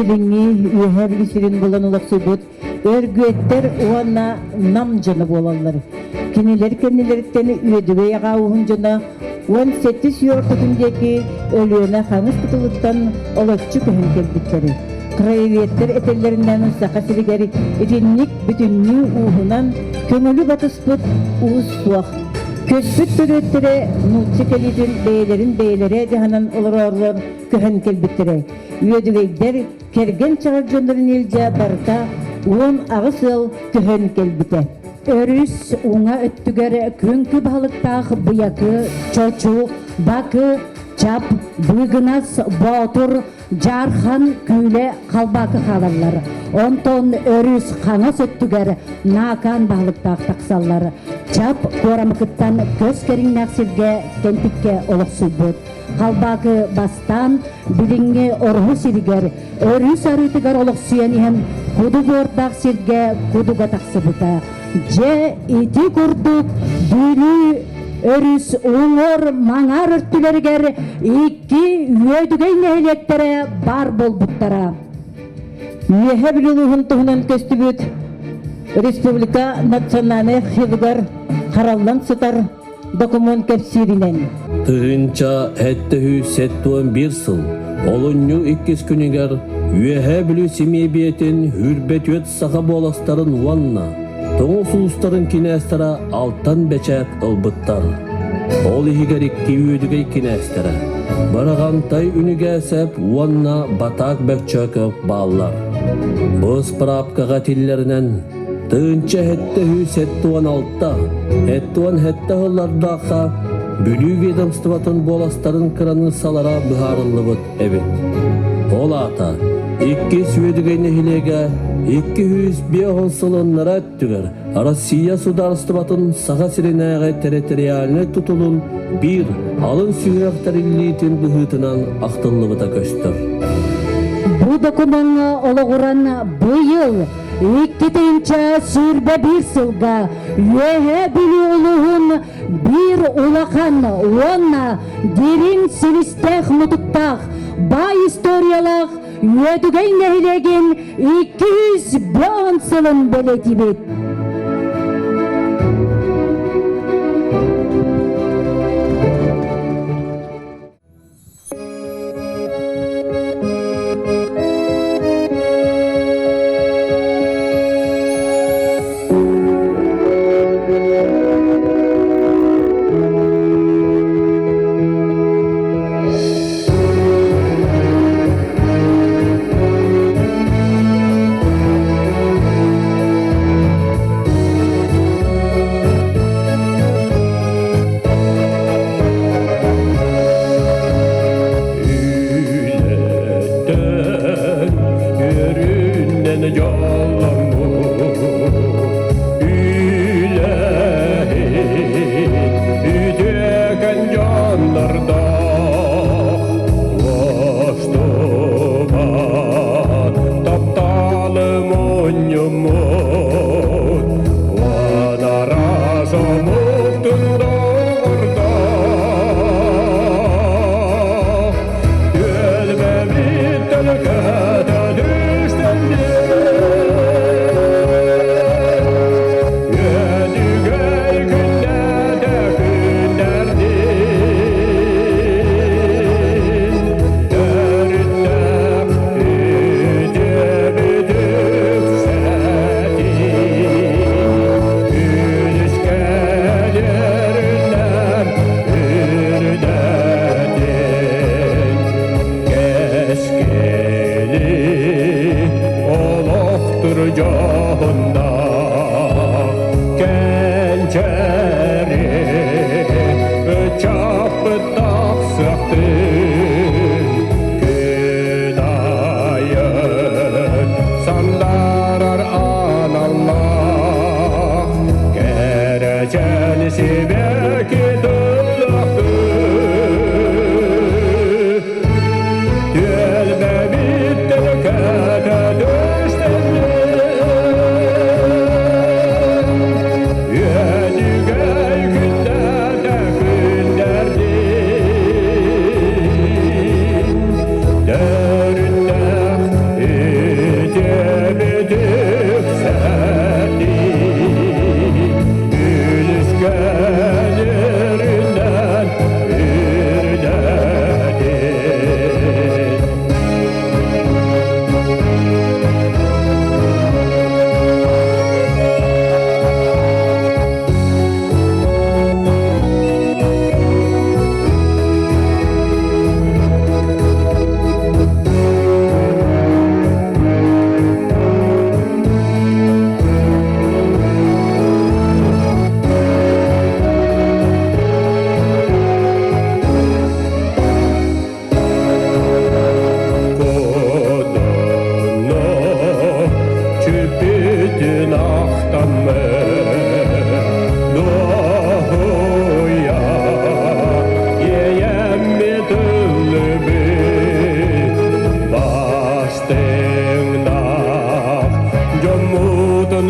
билиҥҥи Үөһээ Бүлүү сирин булан олохсуйбут Өргүөттэр уонна Нам дьоно буолаллар. Кинилэр кэннилэриттэн Үөдүгэй аҕа ууһун дьоно 17 сүүс ортотун диэки Өлүөнэ хаҥас кытылыттан олоччу көһөн кэлбиттэр. Краеведтэр этэллэринэн Саха сиригэр итинник бүтүннүү ууһунан көҥүлү батыспыт уус суох. Көспүт төрүөттэрэ нуучча кэлиитин бэйэлэрин бэйэлэрэ дьаһанан олороорулар көһөн кэлбиттэрэ. Үөдүгэйдэр кэргэн чаҕар дьоннорун илдьэ барыта 18 ыал көһөн кэлбитэ. Өрүс уҥа өттүгэр күҥкү баһылыктаах Быйакы, Чочу, Бакы, Чап, Быыгынас, Боотур, Дьаархан, Күүлэ, Халбаакы хаалаллар. Онтон өрүс хаҥас өттүгэр Наакаан баһылыктаах тахсаллар. Чап куорамыкыттан көс кэриҥнээх сиргэ Кэнтиккэ олохсуйбут. Халбаакы бастаан билиҥҥи Ороһу сиригэр өрүс арыытыгар олохсуйан иһэн куду буордаах сиргэ кудуга тахсыбыта. Дьэ ити курдук Бүлүү өрүс уҥуор маҥаар өртүлэригэр икки Үөдүгэй нэһилиэктэрэ баар буолбуттара. Үөһэ Бүлүү улууһун туһунан көстүбүт республика национальнай архивыгар хараллан сытар докумуон кэпсииринэн. 1771 сыл олунньу иккис күнүгэр Үөһээ Бүлүү симиэбийэтин Үрбэтүөт саха буоластарын уонна тоҥус уустарын кинээстэрэ алтан бэчээт ылбыттар. Ол иһигэр икки үөдүгэй кинээстэрэ Бараҕантай Үнүгээсэп уонна Батаак Бөкчөөкөп бааллар. Бу ыспыраапкаҕа этиллэринэн 1776 77 сыллардаахха Бүлүү ведомствотын буоластарын кыраныыссалара быһаарыллыбыт эбит. Ол аата иккис Үөдүгэй нэһилиэгэ 250 сылыннара өттүгэр Россия судаарыстыбатын Саха сиринээҕи территориальнай тутулун биир алын сүһүөх тэриллиитин быһыытынан ахтыллыбыта көстөр. Бу докумуоҥҥа олоҕуран быйыл 2021 сылга Үөһээ Бүлүү улууһун биир улахан уонна дириҥ силистээх-мутуктаах баай историялаах Үөдүгэй нэһилиэгин 210 сылын бэлиэтиибит.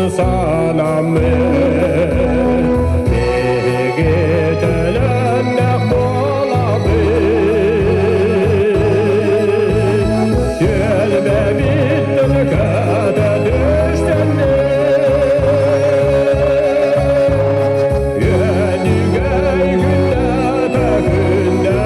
санаммыт Биһиги төлөннөх буолабыт Түөлбэбит төлкөтө түстэннэ Үөдүгэй күннэтэ күндэрдин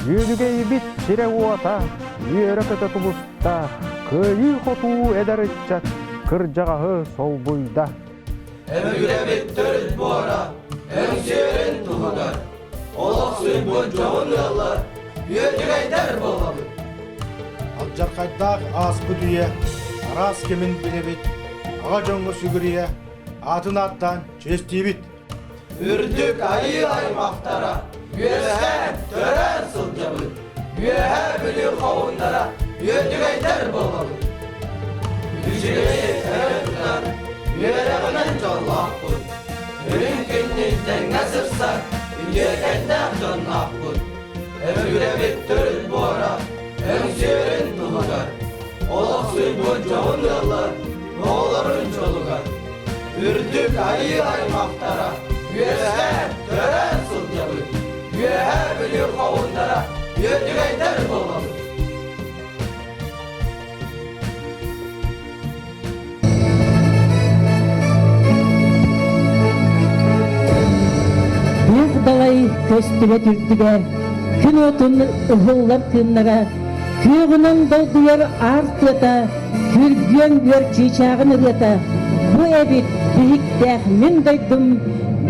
Үөдүгэйбит сирэ-уота үөрэ-көтө тубуста, кыайыы-хотуу эдэр ыччат кырдьаҕаһы солбуйда. Өбүгэбит төрүт буора, өҥсүөрүн туһугар, олохсуйбут дьоһун ыаллар, үөдүгэйдэр буолабыт. Алдьархайдаах ааспыт үйэ араас кэмин билэбит, аҕа дьоҥҥо сүгүрүйэ, аатын ааттаан чиэстиибит. Үрдүк айыы аймахтара, үөһээн, төрөөн сылдьабыт. Үөһээ Бүлүү хоһууннара, үөдүгэйдэр буолабыт. Үчүгэйи өрө тутар, үөрэҕинэн дьоллоохпут. Үрүҥ күннүүн тэҥҥэ сырсар, үтүөкэннээх дьонноохпут. Өбүгэбит төрүт буора, өҥсүөрүн туһугар, олохсуйбут дьоһун ыаллар оҕолорун дьолугар. Үрдүк айыы аймахтара, үөһээн, төрөөн сылдьабыт. Үөһээ Бүлүү хоһууннара, үөдүгэйдэр буолабыт. Күөх далай көстүбэт үрдүгэр, күн уотун ыһыллар кыымнара, күөҕүнэн долгуйар аар тыата, күргүөн үөр чыычааҕын ырыата, бу эбит биһиктээх мин дойдум,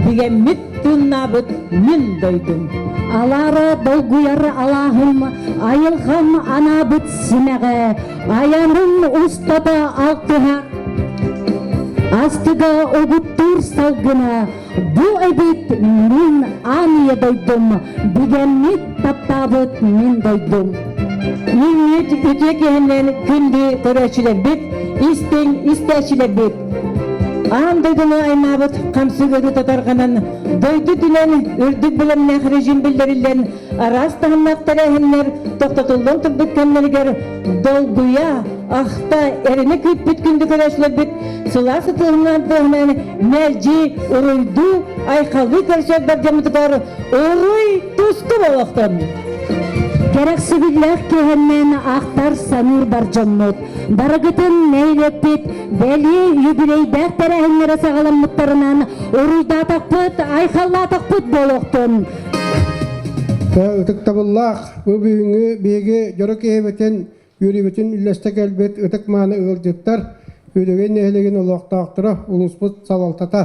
бигэммит тыыннаабыт мин дойдум. Алаара долгуйар алааһым, айылҕам анаабыт симэҕэ, Айаным устата алтыһа, астыга угуттуур салгына, бу эбит мин аан ийэ дойдум, бигэммит таптаабыт мин дойдум. Үүммүт үтүө киһинэн күндү көрөөччүлэрбит, истиҥ истээччилэрбит! Аан дойдуну аймаабыт хамсык өрүү татарҕанан, дойду үрдүнэн үрдүк бэлэмнээх режим биллэриллэн, араас таһымнаах тэрээһиннэр тохтотуллан турбут кэмнэригэр долгуйа, ахта, эрэнэ күүппүт күндү көрөөччүлэрбит сылаас ытыһынан тыаһынан мэлдьи уруйдуу, айхаллыы көрсөр бар дьоммутугар уруй туску буолуохтун! Кэрэхсэбиллээх киэһэннэн ахтар саныыр бар дьоммут, барыгытын нэһилиэкпит бэлиэ юбилейдээх тэрээһиннэрэ саҕаламмыттарынан уруйдаатахпыт, айхаллаатахпыт буолуохтун! Ытыктабыллаах бу бүгүҥҥү биһиги дьоро киһибитин, үөрүүбүтүн үллэстэ кэлбит ытык-мааны ыалдьыттар, Үөдүгэй нэһилиэгин олохтоохторо, улууспут салалтата.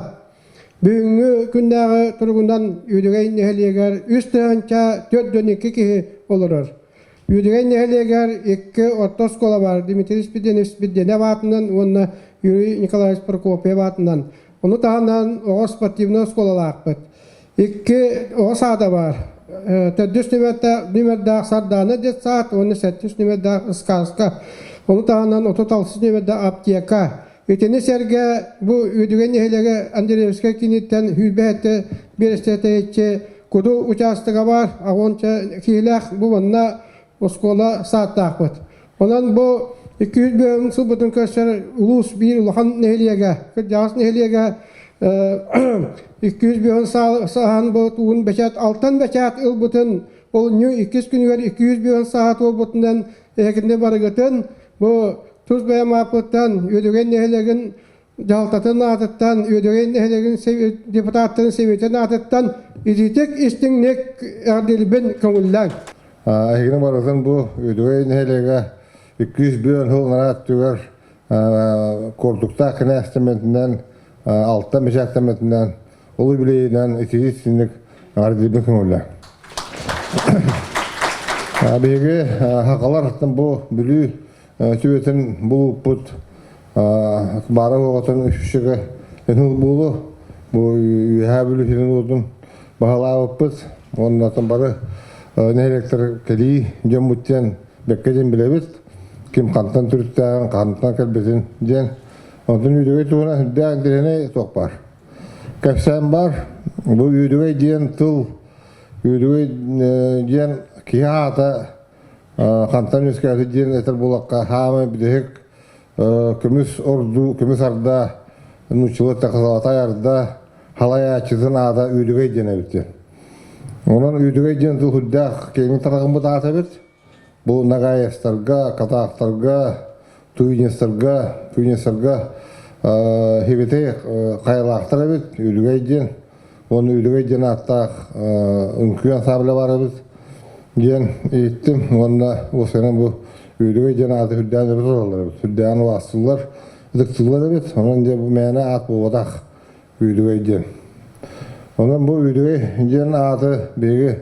Бүгүҥҥү күннээҕи туругунан Үөдүгэй нэһилиэгэр 3 402 киһи олорор. Үөдүгэй нэһилиэгэр икки орто оскуола баар Дмитрий Спиридонович Спиридонов аатынан уонна Юрий Николаевич Прокопьев аатынан. Ону таһынан оҕо спортивнай оскуолалаахпыт. Икки оҕо саада баар. Төрдүс нүмердээх Сардаана детсад уонна сэттис нүмердээх Сказка. Ону таһынан 36 нүмердээх аптека. Итини сэргэ бу Үөдүгэй нэһилиэгэ Андреевскай киниттэн сүүрбэ биэрэстэ тэйиччи Куду учаастага баар, аҕонча киһилээх бу манна. оскуола сааттаахпыт. Онон бу 200 сылбытын көрсөр улуус биир улахан нэһилиэгэ, кырдьаҕас нэһилиэгэ 200 сааһын бу тугун бэчээт алтан бэчээт ылбытын олунньу иккис күнүгэр 200 сааһа туолбутунан эһигини барыгытын бу тус бэйэм ааппыттан Үөдүгэй нэһилиэгин дьаһалтатын аатыттан Үөдүгэй нэһилиэгин депутаттарын сэбиэтин аатыттан итиитик истиҥник эҕэрдэлиибин көҥүллээҥ. Эһигини барытын бу Үөдүгэй нэһилиэгэ 200 сыл анараа өттүгэр курдуктаах кинээстэммитинэн алта мичээктэммитинэн ол үбүлүөйүнэн итии истиҥник эҕэрдэлиибин көҥүллээҥ. Биһиги хахалар бу Бүлүү түбэтин булуппут баара уоҕатын үсүшүгэ энул буолу бу үөһээ Бүлүү сирин уотун баһылаабыппыт уонна бары нэһилиэктэр кэлии дьоммут диэн бэккэ диэн билэбит ким хантан төрүттээҕин хантан кэлбитин диэн онтон Үөдүгэй туһунан сүрдээх интэриэһинэй туох баар кэпсээн баар бу Үөдүгэй диэн тыл Үөдүгэй диэн киһи аата Хантан үөскээтэ диэн этэр буоллахха, хаамай бүтэһик көмүс ордуу, көмүс арда, нууччалыы эттэххэ золотая арда халайааччытын аата Үөдүгэй диэн эбит диэн. Онон Үөдүгэй диэн тыл сүрдээх киэҥ тарҕаммыт аата эбит. Бу Нагаевтарга, Катаахтарга, Туинецтарга, Туинецтарга хибитей хайалаахтар эбит Үөдүгэй диэн. Уонна Үөдүгэй диэн ааттаах үҥкүү ансаабыла баар эбит диэн иһиттим уонна уопсайынан бу Үөдүгэй диэн ааты сүрдээн өрө туталлар эбит, сүрдээн убаастыыллар, ытыктыыллар эбит. Онон дьэ бу мээнэ аат буолбатах Үөдүгэй диэн. Онон бу Үөдүгэй диэн ааты биһиги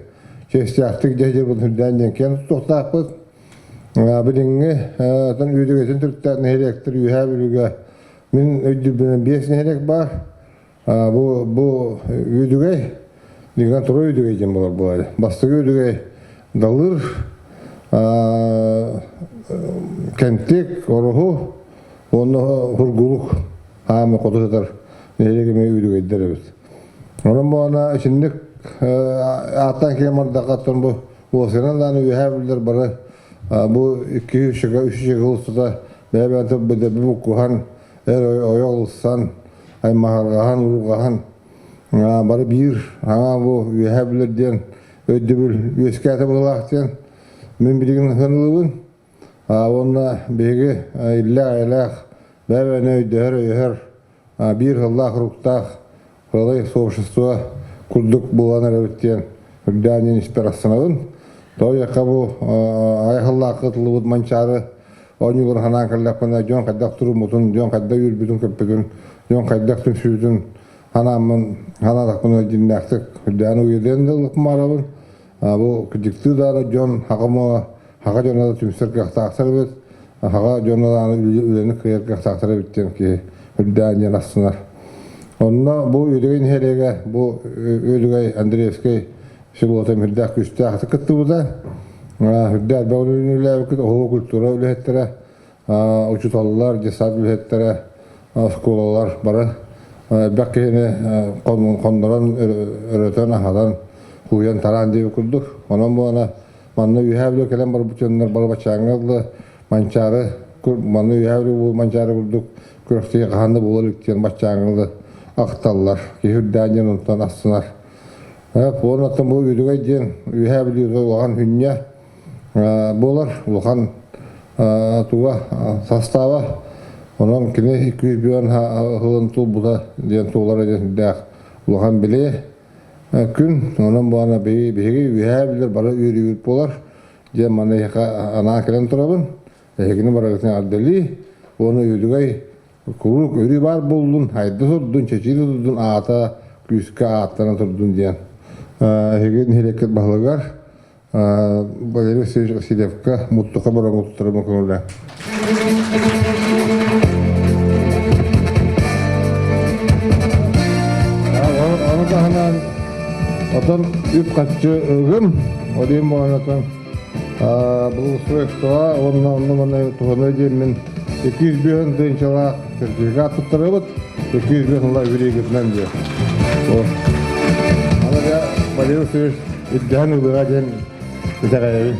чиэстээхтик дьэ сүрдээн диэн киэн туттуохтаахпыт. Билиҥҥи Үөдүгэйтэн төрүттээх нэһилиэктэр Үөһээ Бүлүүгэ мин өйдүүрбүнэн биэс нэһилиэк баар. Бу бу үөдүгэй дигэн туру үөдүгэй диэн болар буолар. Бастакы үөдүгэй далыр кэнтик, ороһу уонна хургулук хаамы хоту сытар нэһилиэк эмиэ үөдүгэйдэр эбит. Онон буона итинник ааттаан киһи мардахаттан бу уосынан дааны үөһээ билдер бары бу икки үс үс устата бэйэ-бэйэтэ бэдэби буккуһан эр ойох ылсан аймаһырҕаһан уруурҕаһан бары биир аҥаа бу үөһээ билэр диэн өйдөбүл үөскээтэ быһыылаах диэн мин билигин саныыбын уонна биһиги иллээх-эйэлээх бэйэ-бэйэни өйдөһөр өйөһөр биир сыллаах-уруктаах Сыалай сообщество курдук буолан эрэбит диэн үрдээн диэн испэр астынабын. Тоҕо диэххэ бу айхаллаахха ытыллыбыт Манчаары оонньууларын санаан кэллэхпинэ дьон хайдах туруммутун, дьон хайдах үөрбүтүн-көппүтүн, дьон хайдах түмсүүтүн санааммын, санаатахпына дьиҥнээхтик үрдээн уйадыан да ылыкмаарабын. Бу кырдьыктыы даҕаны дьон хаҕа хаҕа дьоно да түмсэр кыахтаахтар эбит, хаҕа дьоно даҕаны үлэни кыайар кыахтаахтар эбит диэн киһи үрдээн диэн астынар. Онно бу Үөдүгэй нэһилиэгэ бу Үөдүгэй Андреевскай селота үрдээх күүстээх кыттыбыта. Үрдээх элбэх үлэни үлэлээбиккит, оһуо культура үлэһиттэрэ, учууталлар, детсад үлэһиттэрэ, оскуолалар бары элбэх киһини хоннорон, өрөтөн, аһатан, кууйан-тараан диэбит курдук. Онон буолана манна үөһээ Бүлүү кэлэн барбыт дьоннор бары баччааҥҥа дылы Манчаары манна үөһээ Бүлүү Манчаары курдук күрэхтэһии хаһан да буола илик диэн баччааҥҥа дылы ахталлар. Киһи үрдээн диэн онтон астынар. Уонна бу Үөдүгэй диэн Үөһээ Бүлүүгэ улахан хүнньэ буолар улахан туга састааба онон кини күүс сылын туолбута диэн туолара диэн сүрдээх улахан билиэ күн онон буолана биһиги үөһээ билэр бары үөрүүбүт буолар диэн манна эһиэхэ анаан кэлэн турабын эһигини барыгытын эҕэрдэлии уонна үөдүгэй куруук өрүү баар буоллун хайда турдун чэчири турдун аата күүскэ ааттана турдун диэн эһиги нэһилиэккит баһылыгар Валерий Васильевич Васильевка муттука бороҥу туттарыма көҥүлэ. Ону таһынан отон үп-харчы ыгым, олиим буолан благоустройство уонна онно манна туһана диэммин 205 тыһыынчалаах сертификат туттарабыт, 205 ыла үбүлүйгүтүнэн диэн. Аны Валерий Васильевич Ирдэһэн ылыаҕа диэн итэҕэйэбин.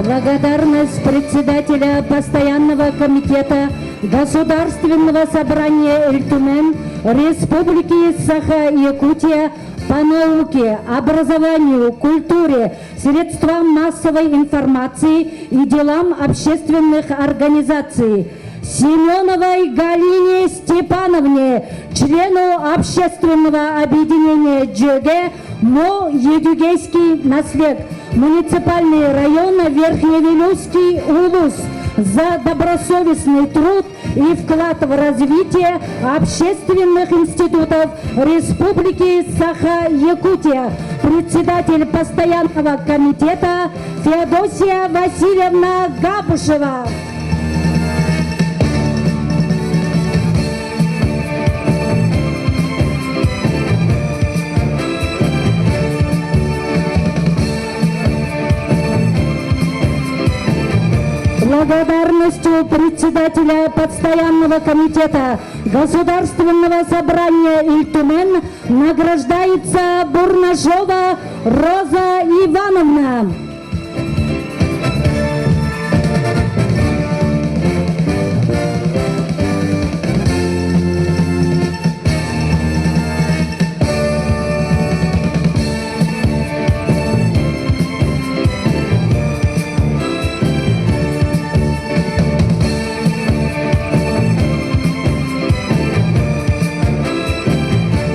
Благодарность председателя Постоянного комитета Государственного собрания Эльтумен Республики Саха-Якутия по науке, образованию, культуре, средствам массовой информации и делам общественных организаций Семеновой Галине Степановне, члену общественного объединения ДЖГ МО «Едюгейский наслед», муниципальный район Верхневилюйский улус, за добросовестный труд и вклад в развитие общественных институтов Республики Саха-Якутия, председатель постоянного комитета Феодосия Васильевна Габышева. Благодарностью председателя Постоянного комитета Государственного собрания Ильтумен награждается Бурнашова Роза Ивановна.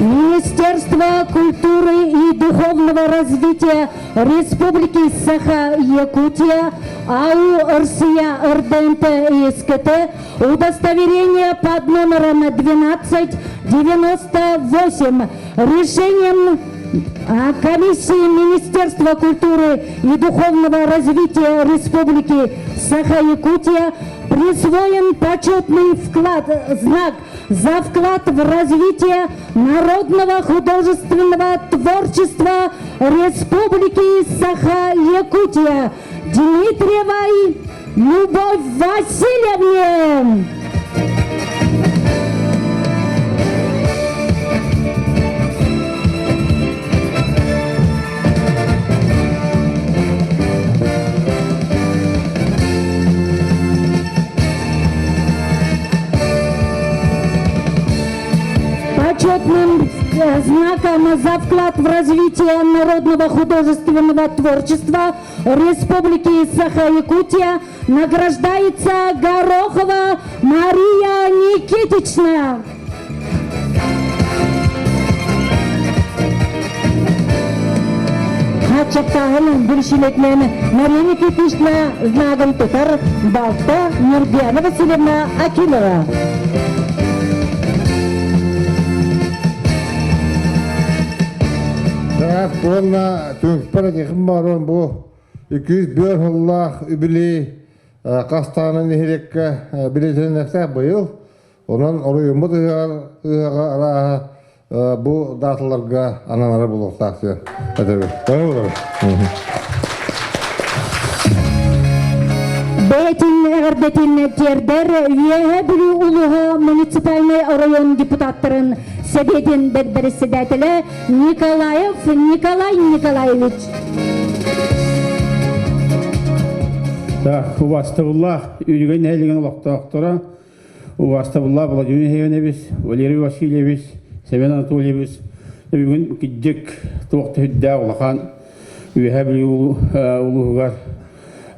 Министерство культуры и духовного развития Республики Саха-Якутия, АУ РСЯ РДНТ и СКТ удостоверение под номером 1298 решением комиссии Министерства культуры и духовного развития Республики Саха-Якутия присвоен почетный вклад, знак за вклад в развитие народного художественного творчества Республики Саха-Якутия Дмитриевой Любовь Васильевне. Почетным знаком за вклад в развитие народного художественного творчества Республики Саха-Якутия награждается Горохова Мария Никитична. Хачактааһын бүрүшүлэтинэн Мария Никитична знагын тутар балта Нурбияна Васильевна Акимова. Саҥа уонна түмүкпэр этиэхим баарон бу 201 сыллаах үбүлүөй хастаанын нэһилиэккэ билэтиннэхтээх быйыл. Онон оройуоммут ыһыаҕар ыһыаҕа арааһа бу дааталарга ананара буолуохтаах диэн этэбин. Бэйэтин эҕэрдэтин тиэрдэр Үөһээ Бүлүү улууһа муниципальнай оройуон депутаттарын Сэбиэтин бэрэссэдээтэлэ Николаев Николай Николаевич. Так, убастабыллаах Үдүгэй нэһилиэгин олохтоохторо, убастабыллаах Владимир Иванович, Валерий Васильевич, Семен Анатольевич, бүгүн киддик туох түһүддээх улахан Үөһээ Бүлүү улууһугар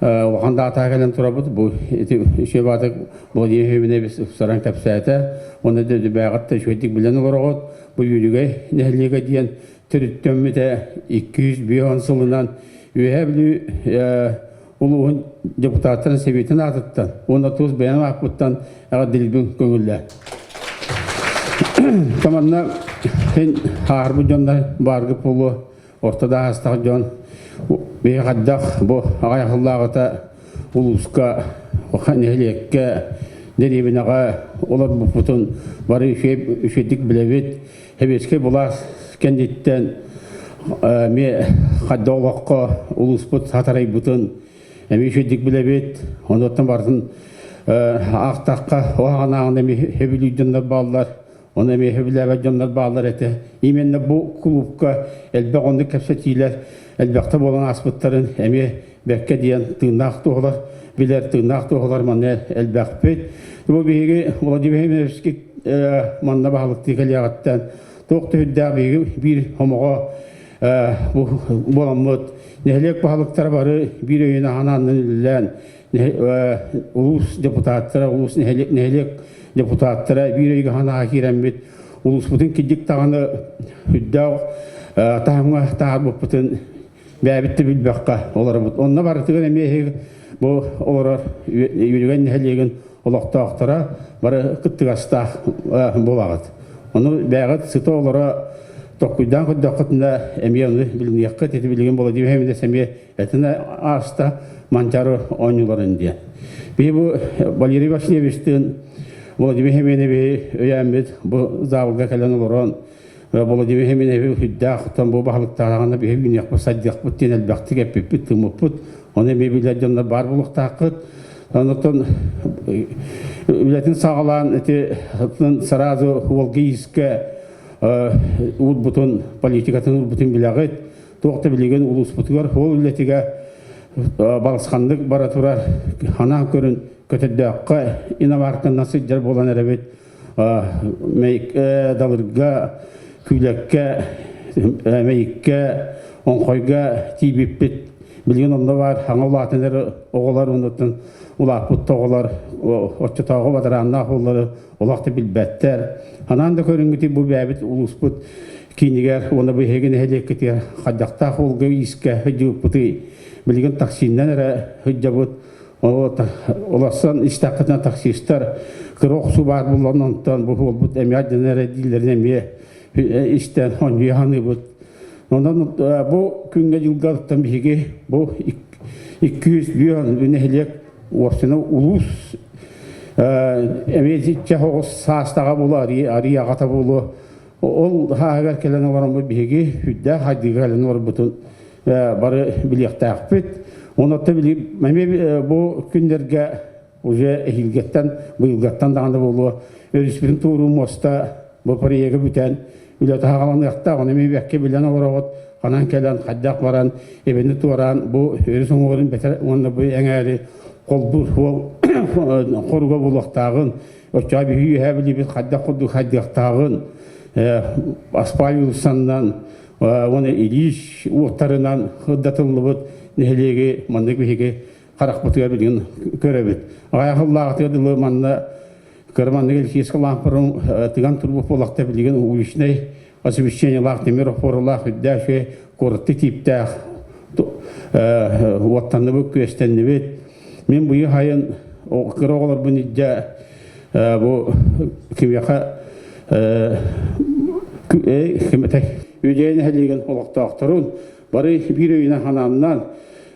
улахан даатаҕа кэлэн турабыт. Бу ити үчүгэй баатык Владимир Иванович ыпсаран кэпсээтэ. Уонна да бээҕит да үчүгэйдик билэн олороҕут. Бу Үөдүгэй нэһилиэгэ диэн төрүттэммитэ 250 сылынан Үөһээ Бүлүү улууһун депутаттарын сэбиэтин аатыттан уонна тус бэйэм ааппыттан эҕэрдэлиирбин көҥүллээ. Таманна син хаарбыт дьоннор бааргыт буолуо орто да аастах дьон биһи хайдах бу аҕай сыллааҕыта улууска нэһилиэккэ дэриэбинэҕэ олорбуппутун бары үчүгэйдик билэбит сэбиэскэй былаас кэнниттэн эмиэ хайдах олоххо улууспут хатарайбытын эмиэ үчүгэйдик билэбит онуттан барытын аахтахха оһаҕанааҕын эмиэ сөбүлүүр дьоннор бааллар Ону эмиэ сөбүлээбэт дьоннор бааллар этэ. Именно бу кулуупка элбэх оннук кэпсэтиилэр элбэхтэ буолан ааспыттарын эмиэ бэккэ диэн тыыннаах туоһулар билэр тыыннаах туоһулар манна элбэхпит. Бу биһиги Владимир Ефимович манна баһылыктыы кэлиэҕиттэн туох да үрдээх биһиги биир хомоҕо буоламмыт нэһилиэк баһылыктара бары биир өйүн аһанааннан үлэлээн улуус депутаттара, улуус нэһилиэк депутаттара биир өйгө санааҕа киирэммит улууспутун кидик даҕаны үрдээх таһымҥа таһаарбыппытын бэйэбит да билбэххэ олоробут. Онно барытыгар эмиэ бу олорор Үөрүгэн нэһилиэгин олохтоохторо бары кыттыгастаах буолаҕыт. Ону бэйэҕит сыта олоро токкуйдаан көрдөххүтүнэ эмиэ ону билиниэххит. Ити билигин Владимир Ефимович эмиэ этинэ ааста Манчаары оонньууларын диэн. Биһи бу Валерий Васильевичтыын Владимир Семеновиһи өйөөммүт бу заалга кэлэн олорон Владимир Семеновиһи сүрдээх оттон бу баһылыктааҕына биһи үүнүөхпүт сайдыахпыт диэн элбэхтик эппиппит тыыммыппыт. Ону эмиэ билэр дьоннор баар буолуохтааххыт. Онтон үлэтин саҕалаан ити сразу уолга иискэ уурбутун политикатын уурбутун билэҕит. Туох да билигин улууспутугар ол үлэтигэр балысханнык бара турар ханаан көрүн көтөрдөөххө иномарканан сылдьар буолан эрэбит Далырга, Күүлэккэ, Мэйиккэ, Оҥхойго тиийбиппит. Билигин онно баар хаҥа улаатан эрэр оҕолор оннуттан улааппыт оҕолор оччотооҕу бадарааннаах уоллары олох да билбэттэр. Анаан да көрүҥҥүтүй бу бэйэбит улууспут киинигэр уонна бу эһиги нэһилиэккитигэр хайдахтаах уолга иискэ сылдьыбыппытый? Билигин таксиннан эрэ сылдьабыт. Олорсон истэххитинэ таксистар кыра охсуу баар буолан онтон бу уолбут эмиэ алдьанар эрэ дииллэрин эмиэ истэн онньуйа саныыбыт. Онон бу күҥҥэ дьылга биһиги бу 200 нэһилиэк уопсайынан улуус эмиэ иччэ оҕус саастаҕа буолуо, арыы аҕата буолуо. Ол хааһыгар кэлэн олороммут биһиги үрдээх хайдыыга кэлэн олорбутун бары билиэхтээхпит. Онон эмиэ бу күннэргэ уже эһиилгэттэн, быйылгаттан даҕаны буолуо, өрүспүтүн туоруу муоста бу проегы бүтэн үлэтэ хаҕаланыахтаах. Ону эмиэ бэккэ билэн олороҕут. Ханан кэлэн, хайдах баран, эбини туораан бу өрүс уҥуорун бэтэр уонна бу эҥээри холбуур суол хоруга буолуохтааҕын, оччоҕо биһиги үөһээ билибит хайдах курдук хайдыахтааҕын, асфальт уулуссаннан уонна Ильич уоттарынан сырдатыллыбыт нэһилиэги маннык биһиги харахпытыгар билигин көрөбүт. Аҕыйах сыллааҕытыгар дылы манна кыра маннык электрическэй лампарын тыган турбут буоллахта билигин уличнай освещениелаах тимир опоралаах үрдээх үчүгэй куораттыы тииптээх уоттанныбыт, күөстэннибит. Мин быйыл сайын кыра оҕолорбун илдьэ бу кимиэхэ Үдьэйин нэһилиэгин олохтоохторун бары биир өйүнэн ханааннаан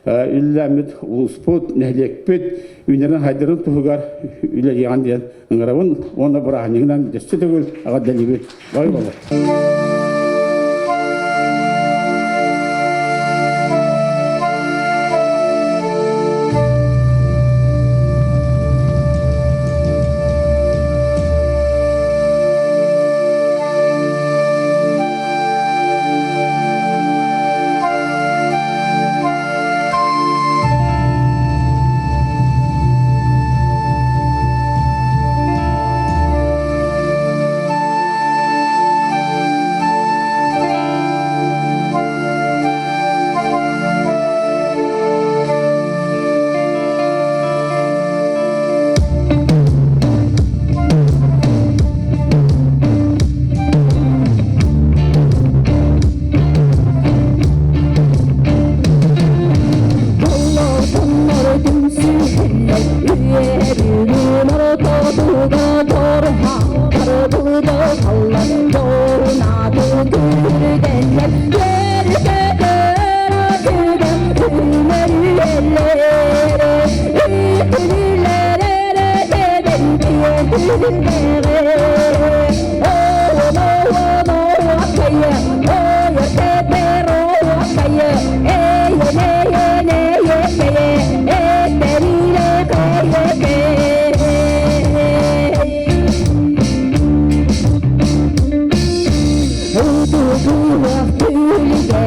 үлэлээммит улууспут, нэһилиэкпит үүнэрин-хайдарын туһугар үлэлиэҕин диэн ыҥырабын уонна бырааһынньыгынан өссө төгүл эҕэрдэлиибит. Бары буолуо.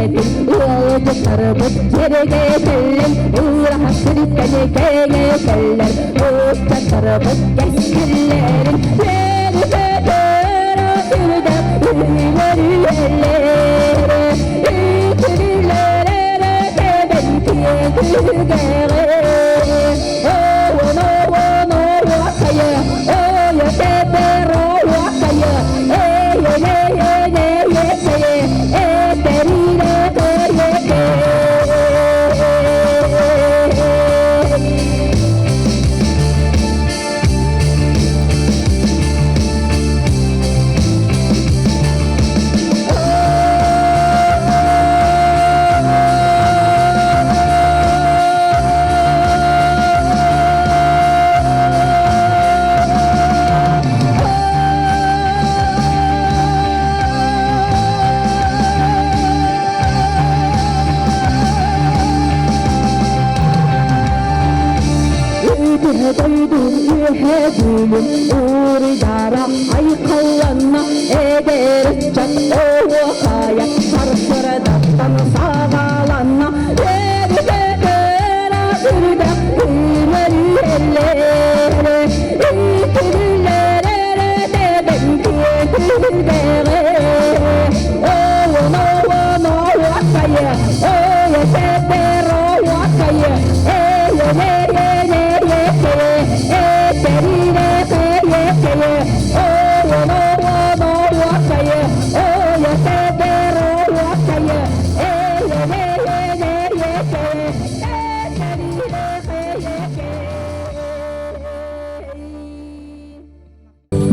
кэҥээтин, ыалдьыттарбыт киэргэтэллэр, ыраах сиртэн кэҥэтэллэр, ыччаттарбыт кэскиллэрин үөрү-көтөр сүрдэх үүнэр үйэлэр, үтүрүлэр эрэ тэбэн түгэҕэ. Оон, оон, оруокайа, ойо тэбэр оруокайа, эйэ-эйэ-эйэ, этэриилэ көрүөкэ. Үтүө дойдум үөһэ бүлүм уруйдара айхалланна эдэр ыччат оһуохайа сарсыардаттан саҕаланна өрүтэ сүрдэх үүнэр үйэлэр үтүрүлэр эрэ тэбэн күөтүрдэҕэ оон оон оһуохайа ойо тэбэр оһуохайа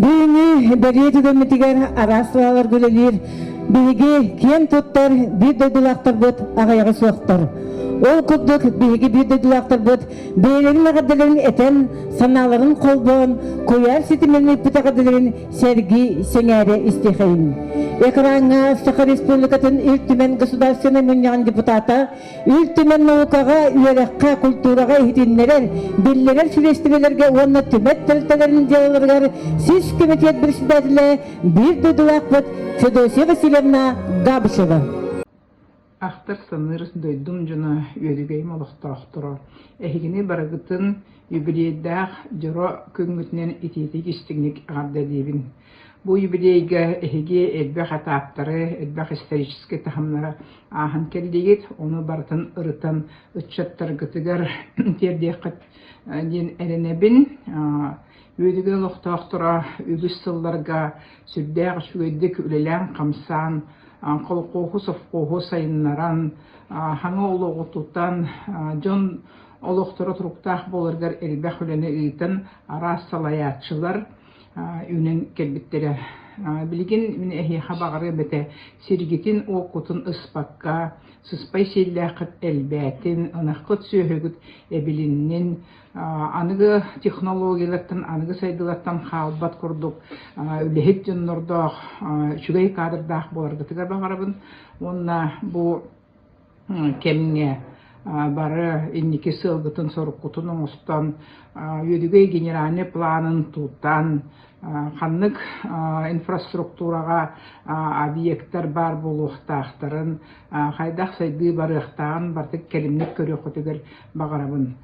Бүгүҥҥү бэлиэ түгэммитигэр араас салааларга үлэлиир биһиги киэн туттар биир дойдулаахтарбыт аҕыйаҕа суохтар. Ол курдук биһиги биир дойдулаахтарбыт бэйэлэрин эҕэрдэлэрин этэн, санааларын холбоон, куйаар ситимин ыыппыт эҕэрдэлэрин сэргии, сэҥээрэ истиэхэйин. Экраҥҥа Саха Республикатын Ил Түмэн Государственнай Мунньаҕын депутата Ил Түмэн наукаҕа, үөрэххэ, культураҕа иһитиннэрэр, биллэрэр сириэстибэлэргэ уонна түмэт тэрилтэлэрин дьыалаларыгар сис кэмитиэт председателэ биир дойдулаахпыт Федосия Васильевна Габышева. Ахтар-саныыр дойдум дьоно, үөдүгэйим олохтоохторо, эһигини барыгытын юбилейдаах дьоро күҥҥүтүнэн итиитик истиҥник эҕэрдэлиибин. Бу юбилейга эһиги элбэх этаптары, элбэх историческай таһымнары ааһан кэллигит, ону барытын ырытан ыччаттаргытыгар тиэрдиэххит диэн эрэнэбин. Үөдүгэй олохтоохторо үгүс сылларга сүрдээх үчүгэйдик үлэлээн-хамсаан, колхуоһу, совхоһу сайыннаран, хаҥа олоҕу тутан, дьон олохторо туруктаах буоларыгар элбэх үлэни ыытан, араас салайааччылар үүнэн кэлбиттэрэ. Билигин мин эһиэхэ баҕарыам этэ, сиргитин-уоккутун ыспакка, сыспай сиэллээххит элбээтин, ынаххыт сүөһүгүт эбилиннин, аныгы технологиялартан, аныгы сайдыылартан хаалбат курдук үлэһит дьоннордоох, үчүгэй кадрдаах буоларгытыгар баҕарабын. Уонна бу кэмҥэ бары инники сыалгытын-соруккутун оҥостон, Үөдүгэй генеральнай планын тутан, ханнык инфраструктураҕа объектар баар буолуохтаахтарын, хайдах сайдыы барыахтааҕын барытын кэлимник көрүөххүтүгэр баҕарабын.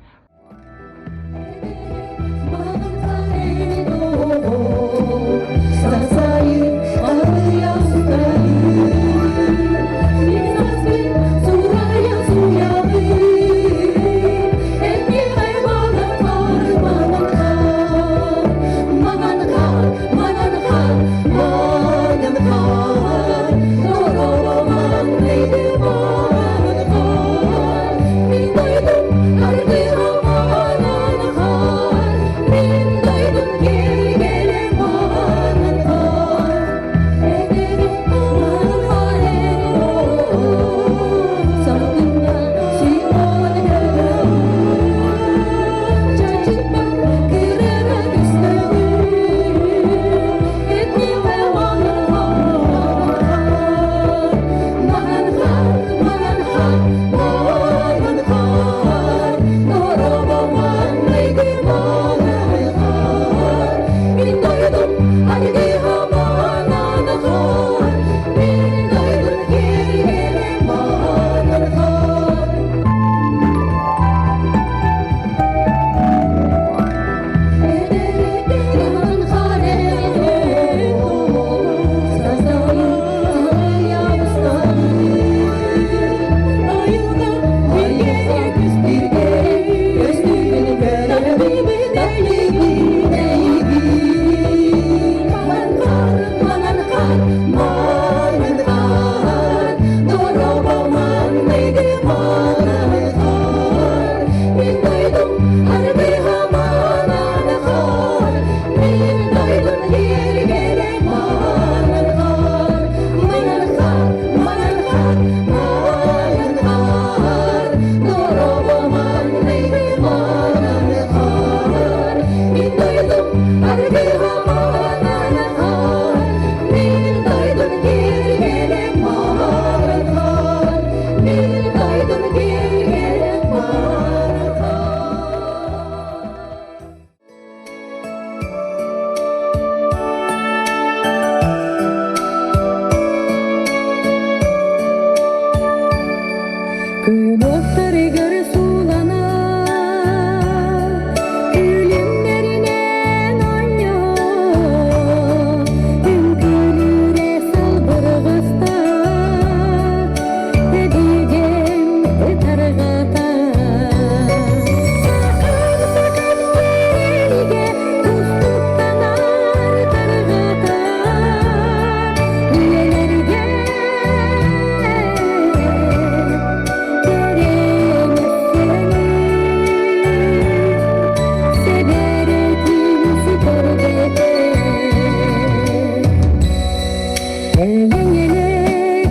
Эйэҥэлэ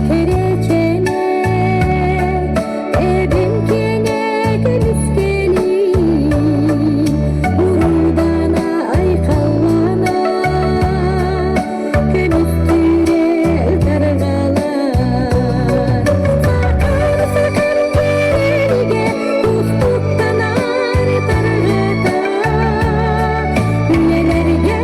кэрэчээнэ, эбин киэнэ көмүскэлин, уруйдана айхаллана, көмүстүүрэ ытарҕалар. Сакар-сакар кэригэ кустуктанар тарҕата, үйэлэргэ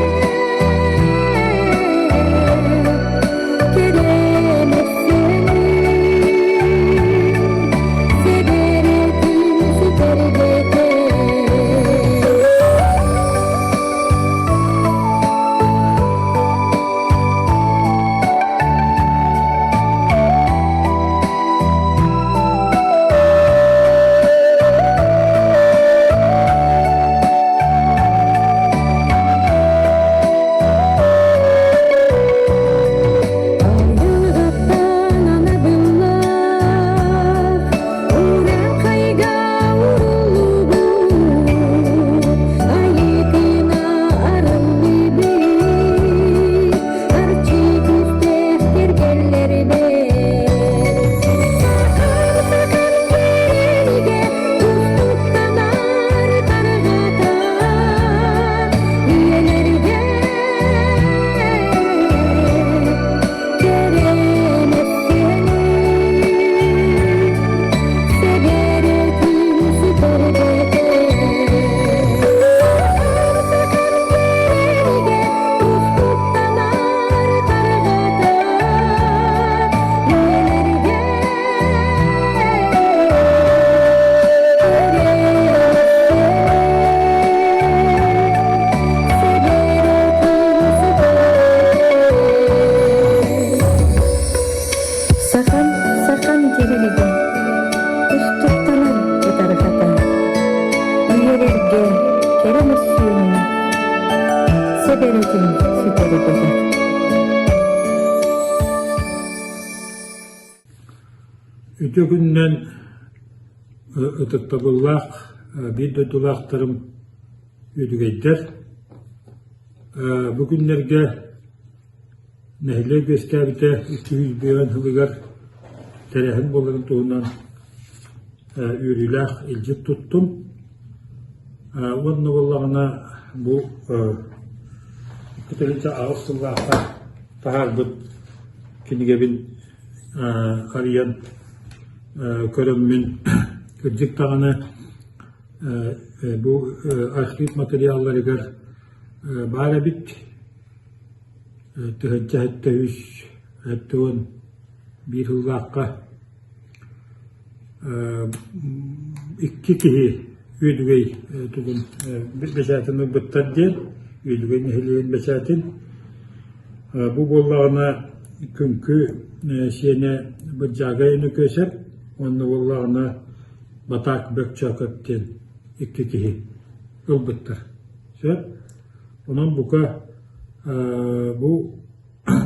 Айылҕаттан анабыллаах урааҥхайга уруллубут айыы тыына арыллыбыт арчы күүстээх кэргэллэрбэр сакар-сакар кэригэ кустуктанар тарҕата үйэлэргэ Сахан, сахан дьирилигин устуктанар ытарҕата, үйэлэргэ кэрэ мөссүөнүн сэбэрэтин сүтэрбэтэх. Үтүө күнүнэн ытыктабыллаах биир дойдулаахтарым үөдүгэйдэр. Бу күннэргэ нэһилиэк үөскээбитэ 201 сылыгар тэрээһин буоларын туһунан үөрүүлээх илдьит туттум. Уонна буоллаҕына бу 2008 сыллаахха таһаарбыт кинигэбин арыйан көрөммүн кырдьык даҕаны бу архив материалларыгар баар эбит 1073 71 сыллаахха икки киһи Үөдүгэй тугун бэчээтин ылбыттар диэн Үөдүгэй нэһилиэгин бэчээтин бу буоллаҕына Күҥкү сиэнэ Бырдьаагай Өнөкүөсэп уонна буоллаҕына Батаак Бөкчөөкөп диэн икки киһи ылбыттар. Сөп. Онон бука бу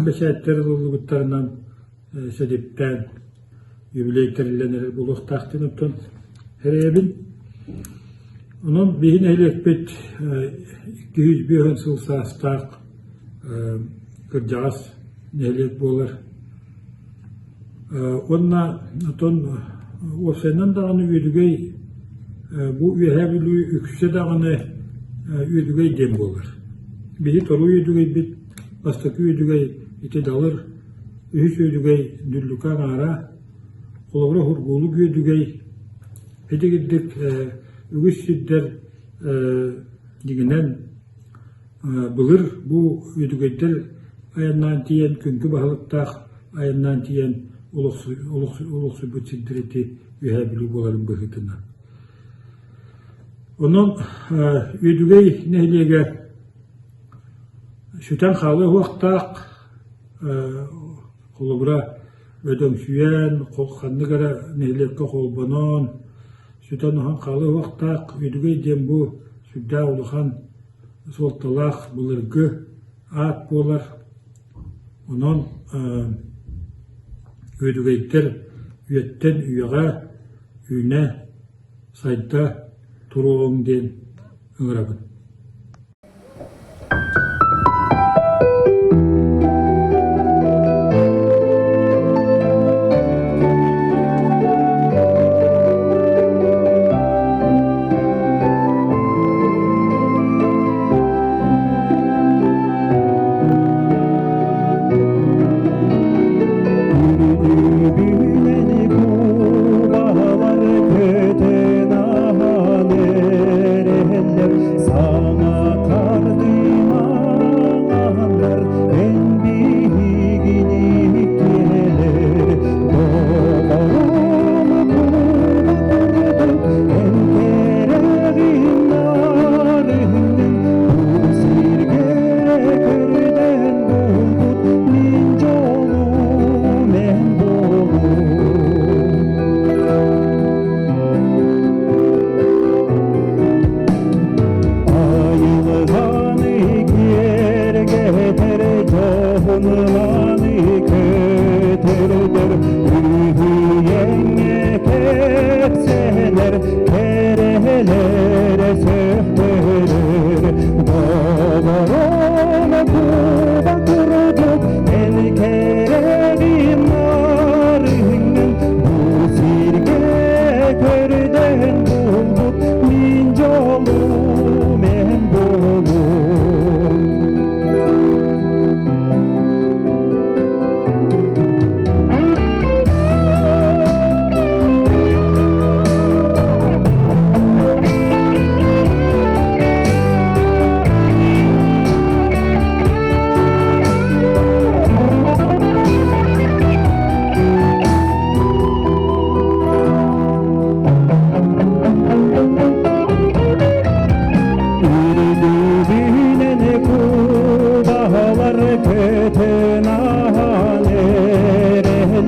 бэчээттэр ылыллыбыттарынан сэдиптээн юбилей тэриллэн эрэр буолуохтаах диэн оттон эрэйэбин. Онон биһи нэһилиэкпит 205 сыл саастаах кырдьаҕас нэһилиэк буолар. Уонна отон уопсайынан даҕаны Үөдүгэй бу Үөһээ Бүлүү үксэ даҕаны Үөдүгэй диэн буолар. Биһи торуй Үөдүгэйбит бастакы Үөдүгэй ити Далыр, үһүс Үөдүгэй Дүллүкэ аҥаара, холобура Һургуулук Үөдүгэй итигирдик үгүс сирдэр дьиҥинэн Былыр бу үөдүгэйдэр айаннаан тиийэн, күндү баһылыктаах айаннаан тиийэн олохсуйбут сирдэр ити Үөһээ Бүлүү буоларын быһыытынан. Онон Үөдүгэй нэһилиэгэ сүтэн хаалыа уохтаах, холобура, бөдөҥсүйэн, ханнык эрэ нэһилиэккэ холбонон, сүтэн-оһон хаалыа уохтаах. Үөдүгэй диэн бу сүрдээх улахан суолталаах былыргы аат буолар. Онон үөдүгэйдэр үйэттэн үйэҕэ үүнэ, сайда туруоҕуҥ диэн ыҥырабын.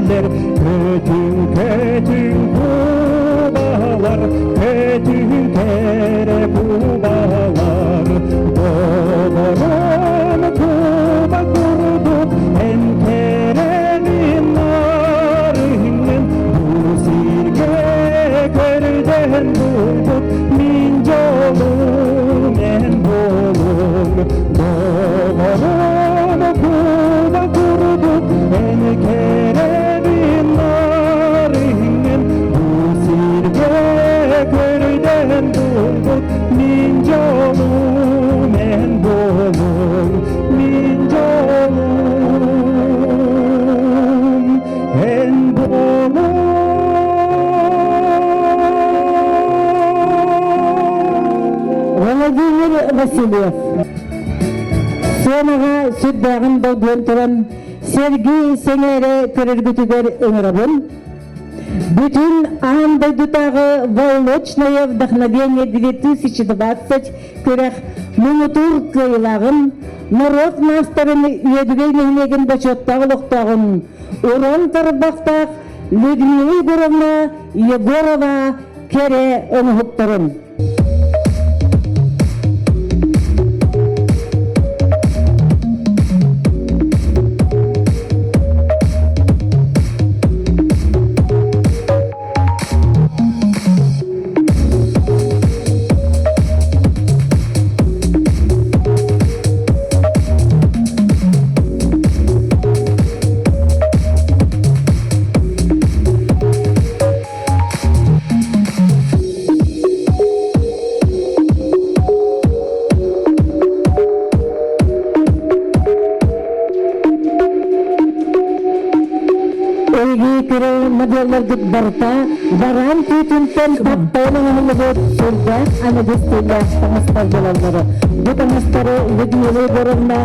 Көтөллөр көтүҥ көтүҥ кубалар көтүҥ кэрэ кубалар Доҕорум куба курдук эн кэрэҥин нарыҥҥын бу сиргэ көрдөһөн булбут мин дьолум эн буолуҥ Доҕорум куба курдук эн кэрэбин нарыҥҥын бу сиргэ көрдөһөн булбут мин дьолум эн буолуҥ мин дьолум эн буолуҥ. Владимир Васильев сыанаҕа сүрдээҕин долгуйан туран сэргии сэҥээрэ көрөргүтүгэр ыҥырабын. Бүтүн аан дойдутааҕы «Волочное вдохновение 2020» күрэх муҥутуур кыайыылааҕын, норуот маастарын Үөдүгэй нэһилиэгин бочуоттаах олохтооҕун уран тарбахтаах Людмила Егоровна Егорова кэрэ оҥоһуктарын. Эйги көрө моделларгыт барыта бараан түүтүнтэн таптайан оҥоһуллубут сүрдээх аныгыс тыллаах таҥастар буолаллар. Бу таҥастары Людмила Егоровна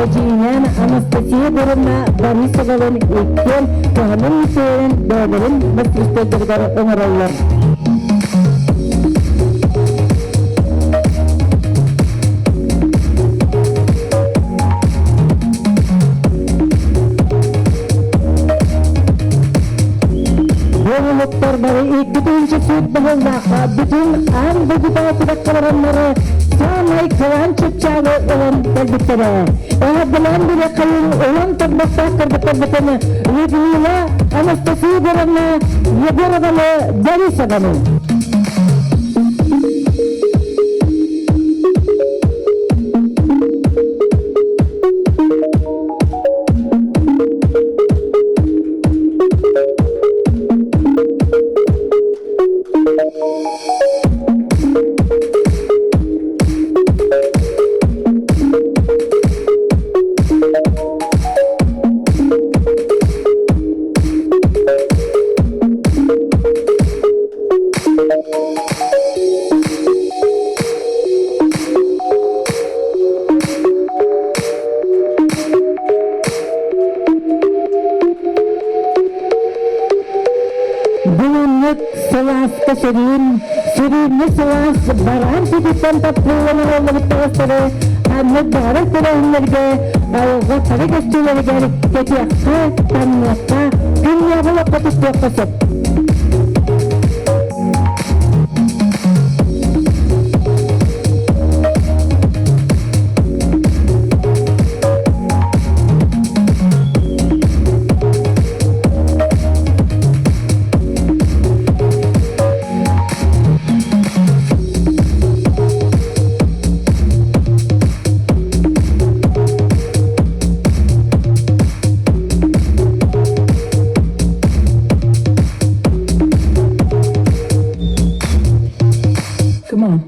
эдьиийинээн Анастасия Егоровна Борисовалын иккиэн кыһанын мүсүөрэн бэйэлэрин мастерскойдарыгар оҥороллор. Буолуктар бары икки суут баһыллаахха бүтүн аан дойдутааҕы күрэххэ саамай кылаан чыпчаалы ылан кэлбиттэрэ. Эҕэрдэлээн билэ хайын ылан тарбахтаах кыргыттарбытын Людмила Анастасия Егоровна Егорованы Борисованы. Бүгүҥҥүт сылааска сөрүүн, сөрүүҥҥэ сылаас бараан сүтүттэн таптыыллан оҥоһуллубут таҥастары ханнык баҕарар тэрээһиннэргэ, айылҕа хара көстүүлэригэр кэтиэххэ, таҥныахха, күннээҕи олоххо туттуохха сөп. Come on.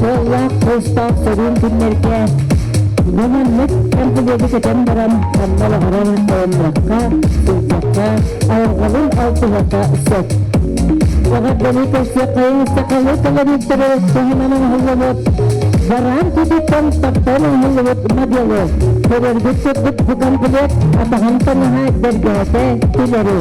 Уоллаах куустаах сөрүүн күннэргэ бу маннык кэмпилиэги кэтэн баран ханна баҕарар айанныахха, сылдьыахха, айылҕалыын алтыһыахха сөп. Эҕэрдэни көрсүөххэйиҥ сахалыы кэлэрииттэри туһунан оҥоһуллубут бараан кутуттан таптаан оҥоһуллубут моделы көрөргүт курдук бу комплект атаҕын таҥаһа бэргэһэтэ тилэри.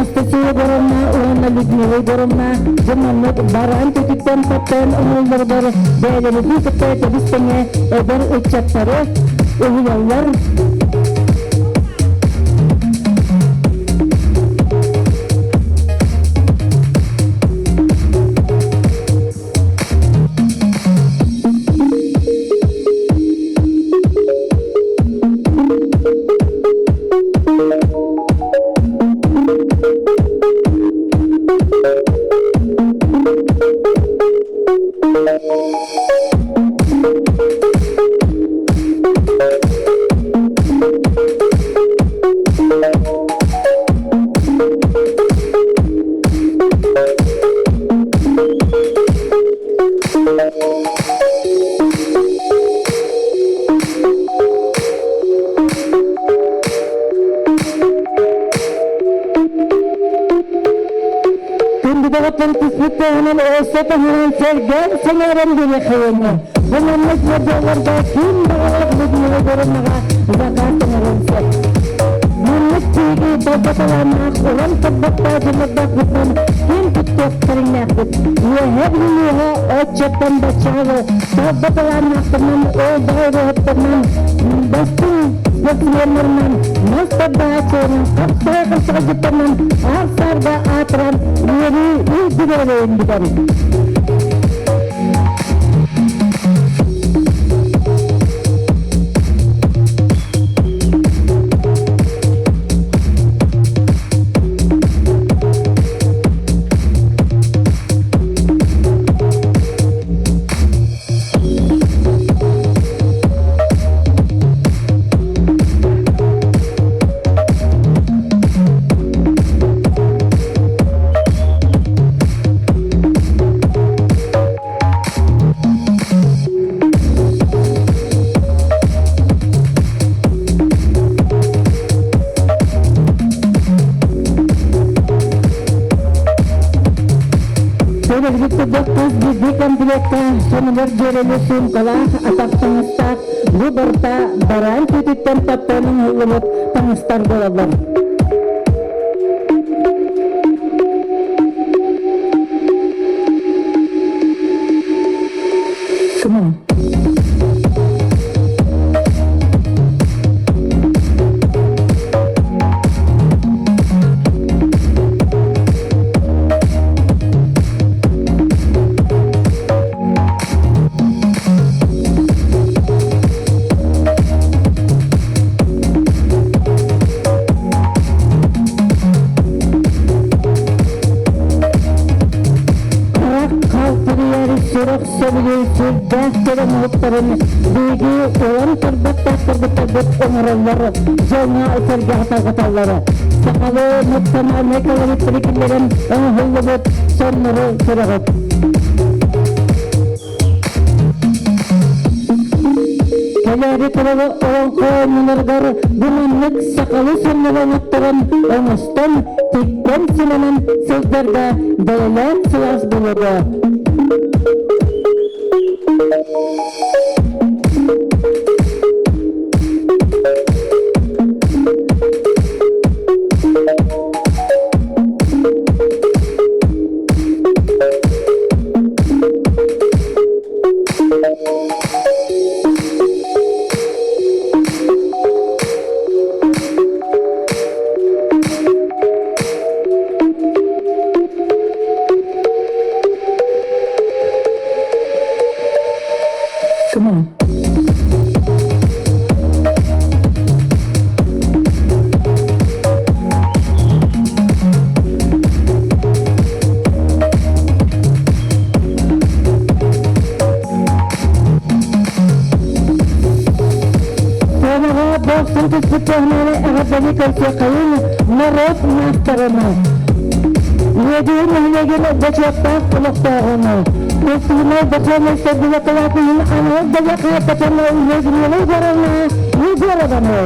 Анастасия Егоровна уонна Людмила Егоровна дьэ маннык бараан төтүттэн таптаан оҥоллоругар бэйэлэрин кытта тэбис-тэҥэ эдэр ыччаттары уһуйаллар. Күндү түспүттэринэн өссө таһынан сэргэн сэнээрэн диэххайыҥҥа. Бу маннык модьуолларга ким баҕалаах Людмила Егоровнаҕа заказ оҥоруон сөп. Маннык тииги далбаталааннаах уран турбаттаах дьоннордоохпутунан ким туттуох кэриҥнээхпит. Үөһэ Бүлүүһэ оччоттон баччаҕа далбаталааннаахтарынан ол ырыаһыттарынан бастыҥ спортсменнарынан мас тардааччыларынан хапсаҕай хапсаҕайдьыттарынан аар-саарга аатыран үөрүү үрдүгэр бүтэр. Биирдии комплекка сонунар дьүөрэли суумкалаах, атах таҥастаах, бу барыта бараан түүтүттэн таптаан оҥоһуллубут таҥастар буолаллар. Come on. Харах халтырыйар сүрэх сөбүлүүр сүрдээх кэрэ муһуктарын биһиги уон турбаттаах кыргыттарбыт оҥороллор, дьоҥҥо сэргэҕэ тарҕаталлар. Сахалыы национальнай колориттары киллэрэн оҥоһуллубут соннору көрөҕүт. Кэлээри турар олоҥхо оонньууларыгар бу маннык сахалыы соннолоҥотторон оҥостон, тиктэн симэнэн сылдьарга бэйэлээн сылаас буолуо. Come on. Сыанаҕа бохсун түспүт туһунан эҕэрдэни көрсүөххэйин норуот маастарыны, Үөдүйүн нэһилиэгин бочуоттаах олохтооҕуну, Култуурунай духовнай сэргилэ кылаатын анал бэлиэ хаһаайкатын Людмила Егоровна Егорованы.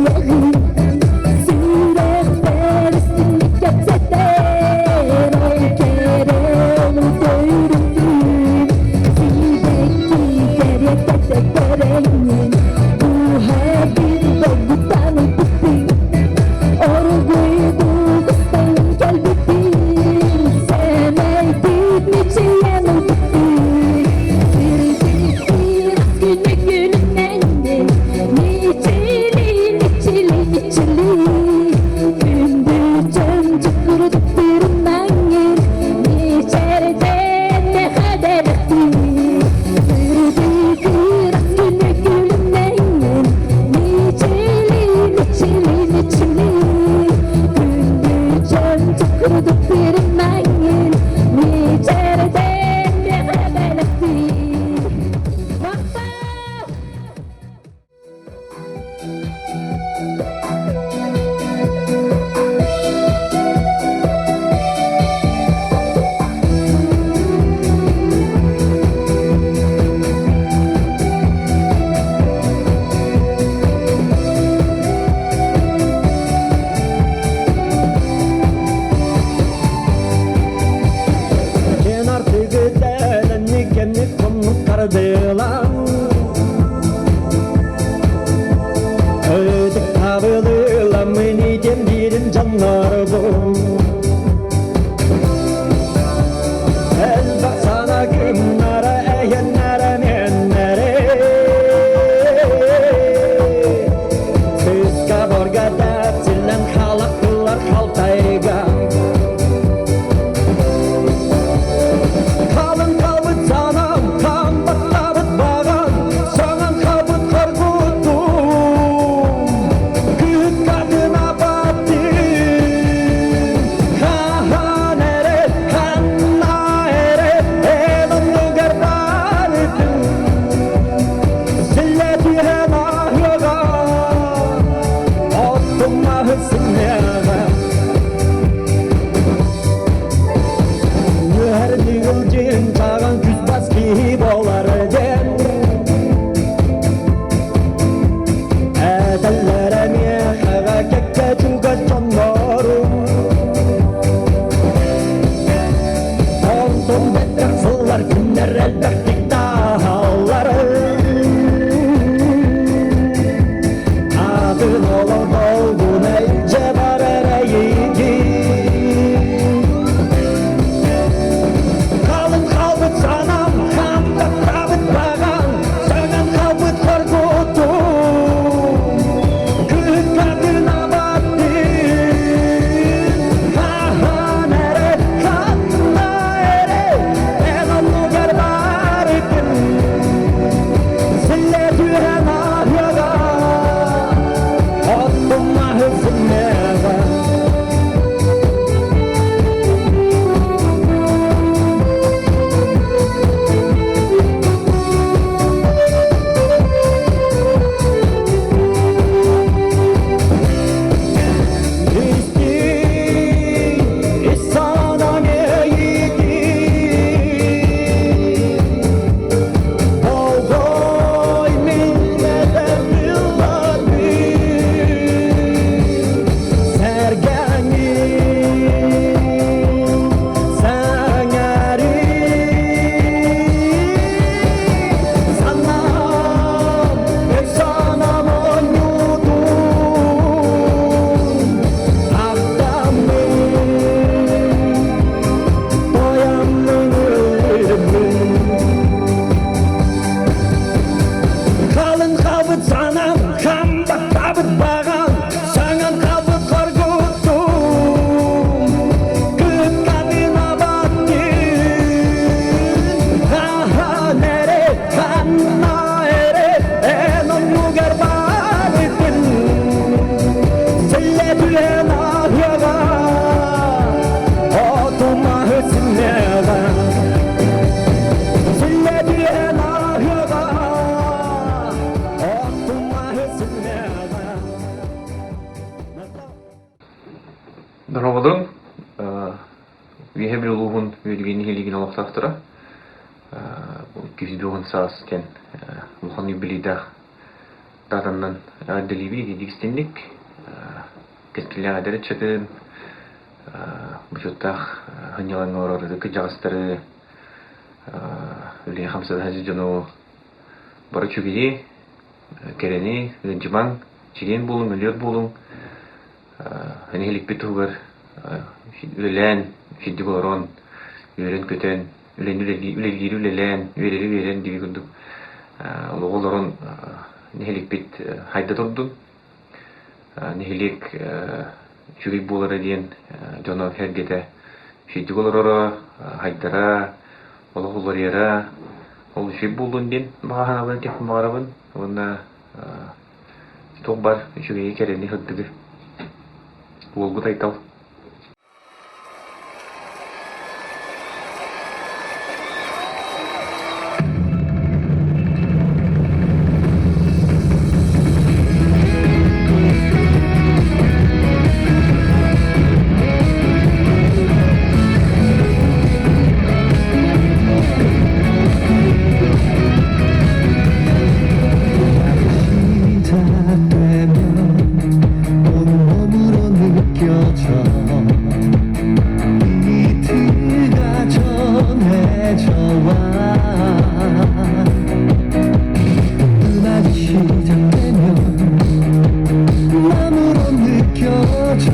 бэйэҕин Сүрэхпэр истиҥник кэпсэтэр Ол кэрэ олу төрүттүүн Сибэкки кэриэтэ тэрэҥҥин Уһэбин дойдуттан ылбыппын Оргуйдук ыстан кэлбиппин Сэмэйдик мичийэн ылбыппын Сирдиктир күнү күнүннэннин Мичили, мичили, мичили Күндү чөмчүк курдук тырнаҥҥын Мичэрдэн мэхэдэрти Сырдык ыраас күнү күлүмнэҥҥин Мичили, мичили, мичили Күндү чөмчүк курдук тырнаҥҥын Мичэрдэн мэхэдэрти Махтал! Қалың қалбыт санам, қамбаттабыт баған, саңан қалбыт қорқутум. Күт қатын апаттым, хахан эре, ханна эре, эн оннугар барытым. Силле түһэн аһыаға, оттум маһы сынньаҕа. Нүһэр чаған күз бас киһи болар ден. Әтәлләре мехаға кәккә чугас чоннорум. Онтон бәттәк сыллар күннәр әлбәктик таһаллар. Атын олор долгун элже бар эрейги. Қалың қалбыт санам, қамбаттабыт баған, саңан қалбыт қорқутум. Күт қатын абаттым, хахан эре, ханна эре, эн оннугар барытым. Силле түһэн аһыаға, оттум маһы сынньаҕа. Қалың қалбыт санам, қамбаттабыт баған, саңан қалбыт қорқутум. Күт қатын абаттын, хахан эре, ханна эре, эн оннугар барытын. Силле түһэн аһыаға, отума сынньаҕа. Силле түһэн аһыаҕа, отума сынньаҕа. Дорооболоруҥ, Үөһээ Бүлүү улууһун Үөдүгэй нэһилиэгин олохтоохторо 210 саас диэн улахан юбилейдаах даатаннан эҕэрдэлиибин итинник истинник кэскиллээх эдэр ыччатын бочуоттаах сынньалаҥҥа олорор ытык кырдьаҕастары үлэһи хамсата сылдьар дьону бары үчүгэйи кэрэни ыалдьымаҥ чэгиэн буолуҥ өлүөр буолуҥ нэһиликпит туһугар үлэлээн сирдик олорон үөрэн-көтөн үлэни үлэлиири үлэлээн үөрэри үөрэн диэби курдук олоҕу олорон нэһиликпит хайда турдун нэһилиэк үчүгэй буолара диэн дьоно-сэргэтэ сирдик олороро хайдара олох уларыйара ол үчүгэй буоллун диэн баҕа санаабын этиэхпин баҕарабын уонна туох баар үчүгэйи кэрэни сырдыгы уолгут Айтал 온몸으로 느껴져 비트가 전해져 와 음악이 시작되면 마음으로 느껴져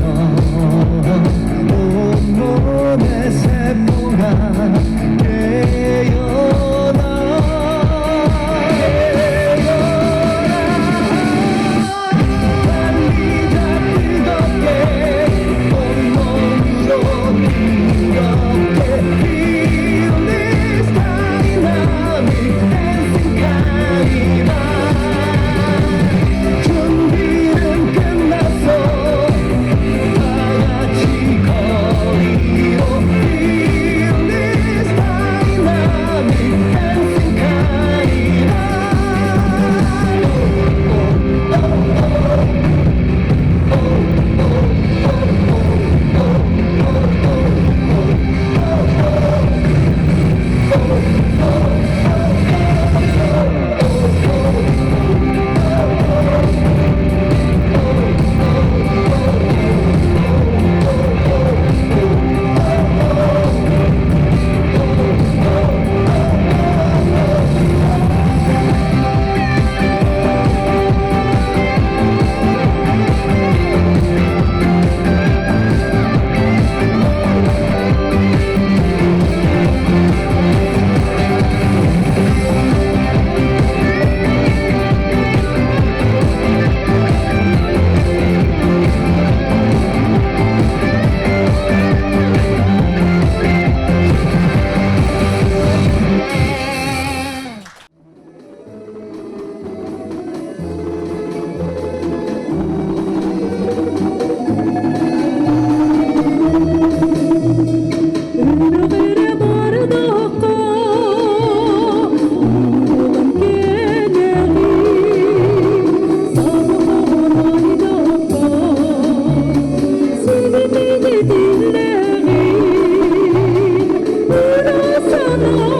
온몸의 세포가 깨어나 달리자 뜨겁게 온몸으로 뜨겁게 Feel this dynamic dancing carnival 준비는 끝났어 다 같이 거리로 Feel this dynamic dancing carnival Ырыгыра бардахха, уулан кэлэҕин, сабаҕалаайдахха, сибитини тиллэҕин, ыра санаа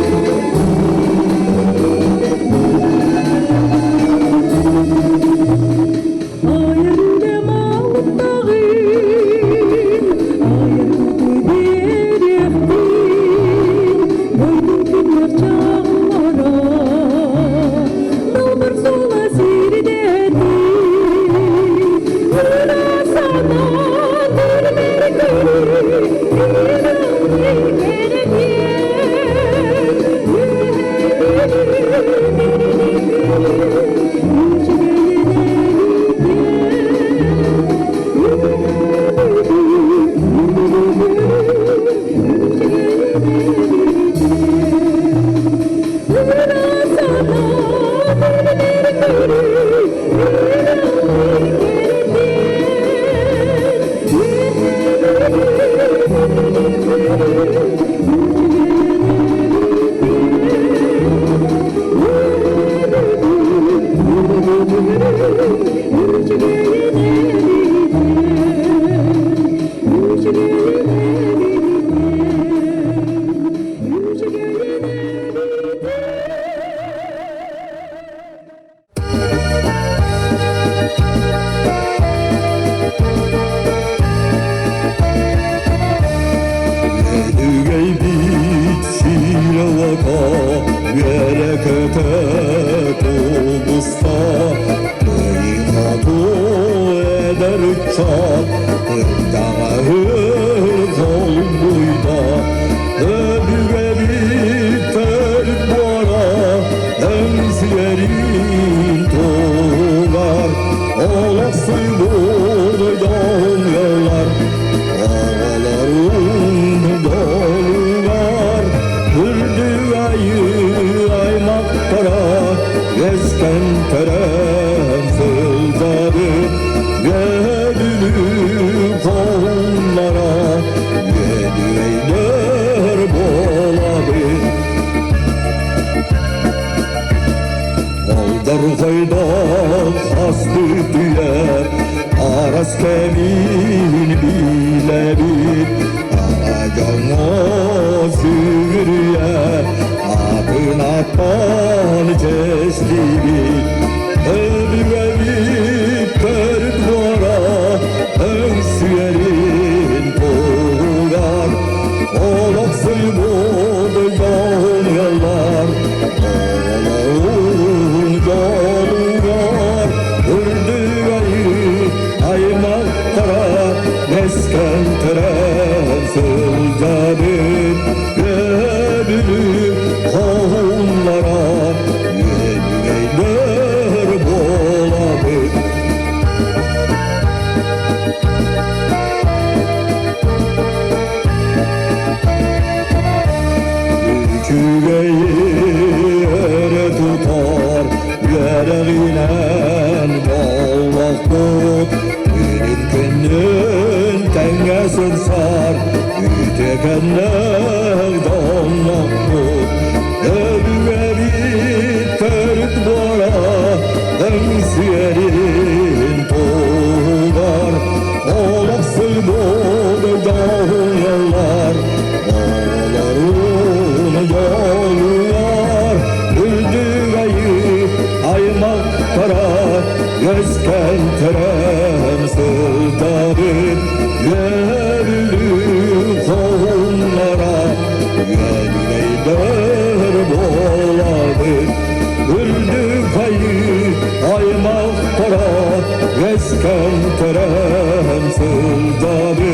күлбүтүн, Үөдүгэйбит сиирэ-уота үөрэ-көтө тубуста. Кыайыы-хотуу эдэр ыччат кырдаҕаһы холбуйда. Өбүгэбит төрүт буора өҥсүйэрин туһугар олохсуйбут дьоһун Оҕолорун долугар үрдүк айыы аймахтара үөскэн төрөөн сылдьабыт Үөдүлүү хоһуннара үөдүөйдөр буолабыт. Алдырҕайдаах хаспыт үйэ арас кэмин билэбит, аҕа дьоҥҥо сүгүрүйэ атын аттан чэстибит. Өбүгэбит төрүт буора өҥсүйэрин туһугар олохсуйбут дьоһун ыаллар Оҕолорун дьолугар үрдүк айыы аймахтара мэскэнтэрэн сылдьабыт Үөдүлүү хоһуннара үөдүгэйдэр буолабыт. Үчүгэйи өрө тутар үөрэҕинэн буоллахпыт, Күнүн күннүн тэҥҥэ сырсар үтүөкэннээх дьоннохпут. Өбүгэбит төрүт буора өҥсүөрүн туһугар олохсуйбут дьоһуннар оҕолорун дьолугар үрдүк айыы аймахтара үөскэн төрөөн сылдьабыт үөрүлүү хоһуннара үөдүгэйдэр буолабыт үрдүк айыы аймахтара үөскэн төрөөн сылдьабыт.